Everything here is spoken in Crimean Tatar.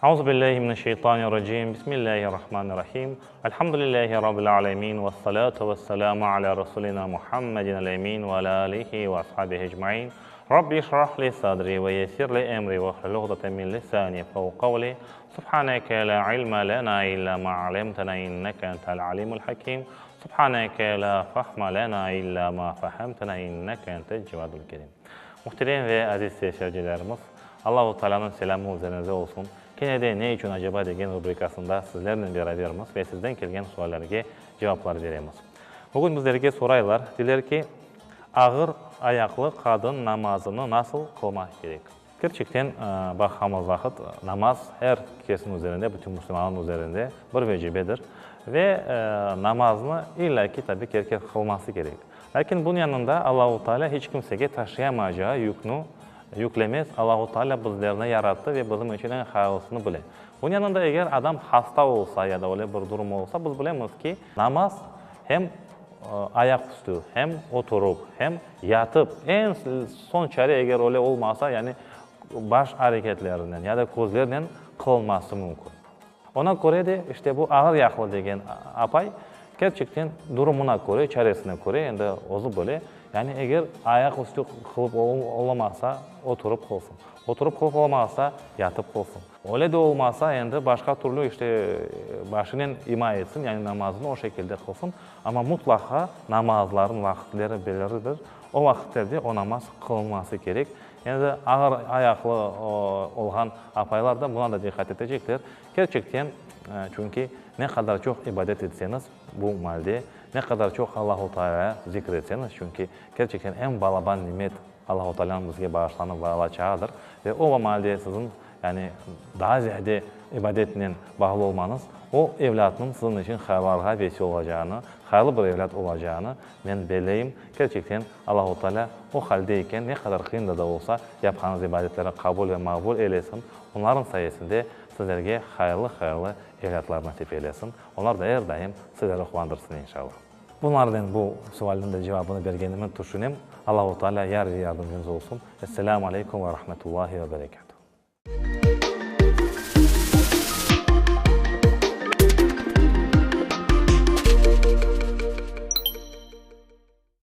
Euzu billahi mineşşeytanirracim. Bismillahirrahmanirrahim. Elhamdülillahi rabbil alemin ve salatu vesselamu ala rasulina Muhammedin el-emin ve ala alihi ve ashabihi ecmain. Rabbi işrah li sadri ve yessir li emri ve hlul uqdeten min lisani yefkahu kavli. Subhaneke la ilme lena illa ma alemtena inneke entel alimul hakim. Subhaneke la fahme lena illa ma fehemtena inneke entel cevadul kerim. Muhterem ve aziz seyircilerimiz, Allahu Taalânıñ selâmı üzeriñize olsun. Kene de Ne içün aceba degen rubrikasında sizlernen berabermiz ve sizden kelgen suallerge cevaplar beremiz. Bugün bizlerge soraylar, deyler ki, Ağır ayaqlı qadın namazını nasıl qılmaq kerek? Kerçekten, baqamız vaqıt, namaz er kesniñ üzerinde, bütün musulmannıñ üzerinde bir vecibedir. Ve namaznı illâ ki, tabi ki, er kes qılması kerek. Lâkin bunıñ yanında Allahu Teala hiç kimsege taşıyamayacağı yükni yüklemez. Allahu Teala bizlerni yarattı ve bizim içün eñ hayırlısını bile. Bunıñ yanında eger adam hasta olsa ya da öyle bir durum olsa, biz bilemiz ki, namaz hem ayaq üstü, hem oturıp, hem yatıp, eñ soñ çare eger öyle olmasa, yani baş areketlerinen ya da közlernen qılınması mümkün. Ona köre de, işte bu ağır yaqlı degen apay, kerçekten durumına köre, çaresine köre, endi özü bile, yani eger ayaq üstü qılıp olamasa, oturıp qılsın, oturıp qılıp olamasa, yatıp qılsın. Öyle de olmasa, endi başqa türlü, işte, başınen ima etsin, yani namazını o şekilde qılsın, amma mutlaqa namazlarnıñ vaqıtleri belirlidir, o vaqıtlerde o namaz qılınması kerek. Endi ağır ayaqlı olğan apaylar da buna da diqqat etecekler. Kerçekten, çünki ne qadar çoq ibadet etseñiz bu malde, ne qadar çoq Allahu Taalâ zikr etseñiz, çünki kerçekten eñ balaban nimet Allahu Taalânıñ bizge bağışlanıp alaçağıdır ve o malde siziñ, yani daa ziyade ibadetnen bağlı olmañız, o evlâtnıñ siziñ içün hayırlarğa vesile olacağını, hayırlı bir evlât olacağını men belleyim. Kerçekten, Allahu Teala o halde eken, ne qadar qıyın da da olsa, yapqanıñız ibadetleri qabul ve maqbul eylesin, onlarnıñ sayesinde sizlerge hayırlı-hayırlı evlâtlar nasip eylesin, onlar da er daim sizleri quvandırsın, inşallah. Bunlarnen bu sualniñ de cevabını bergenimi tüşünem. Allahu Teala yar ve yardımcıñız olsun. Esselâmu aleykum ve rahmetullahi ve berekâtuh.